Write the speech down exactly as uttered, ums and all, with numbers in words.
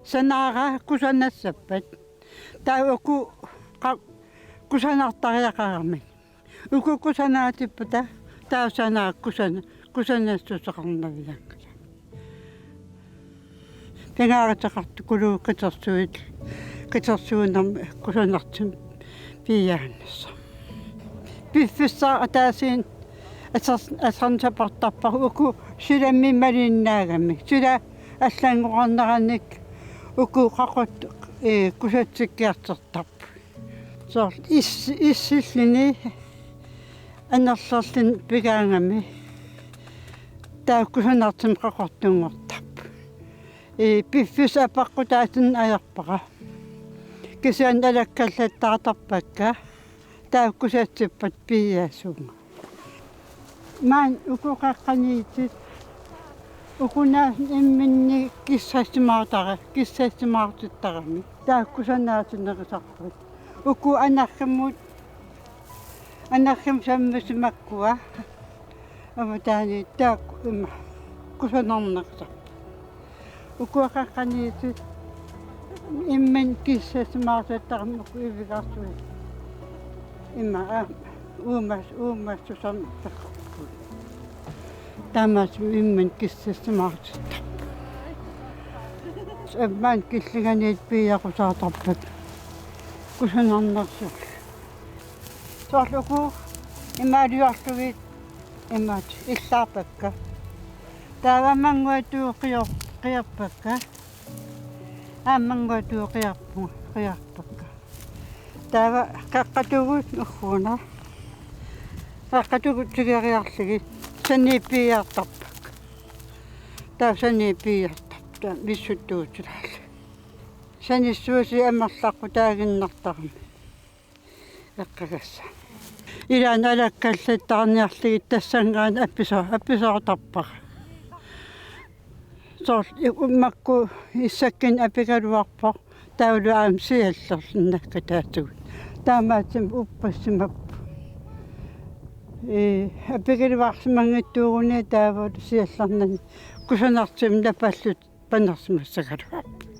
Sanaara kusanassappat. Taava uku qa-, kusanartariaqaramik. Uku kusanaatippata taava sanaara kusana-, kusanassuseqarnavianngilaq. Pingaaruteqartukuluuvoq qitersuit, qitersuinermi kusanartumik piiaannassaaq. Piffissaq ataasiinnaq asers-, asersaartarpara uku silamik malinnaagamik. Sila allanngorarneranik uku qaqut, ee, kusatsikkiartortarput. Soorlu is-, issilluni anerlerluni pigaangami taava kusanartumik qaqortunngortarput. Ee, piffissaq apeqqutaatinik ajorpara. Kisianni alakkallattaartarpakka. Taava kusatsippat piiaasuunga. Maani uku qeqqaniitit. Uku naasut imminnut kissassimaartara-, kissassimaartittaramik. Taava kusanaatinerusarput. Uku anerrimut, anerrimut sammisut makkua. Avataaniit taakku ima kusanarnerusarput. Uku qeqqaniitit imminnut kissassimaartittarami uku ivigarsuit. Ima, aa, uumas-, uumassuserneqarput. Taamaattumik imminnut kissassimaartittarput. Aamma killinganiit piiaqusaartarpakka. Kusanarnerusarlugit. Soorlu uku imaaliorlugit imaat illaarpakka. Taava mannguatuu qior-, qiorpakka. Aamma mannguatuu qiorpunga, qiorpakka. Taava qeqqatugut ugguuna. Qeqqatugut tigoriarlugit saniit piiartarpakka. Taava saniit piiartarput. Taava missuttuutilaarlugit. Sanissuusi amerlaqqutaaginnartarami. Eqqagassaq. Ilaanni alakkallattaarniarlugit tassanngaanniit apiso-, apisoortarpara. Soorlu i-, makku issakkunik apigaluarpoq, taavalu aamma siallerluni nakkataatigut. Taamaattumik uppassimappoq. Ee, apigaluarsimanngitsuuguni taavalu siallernani kusanartumik napallutik panersimassagaluarput.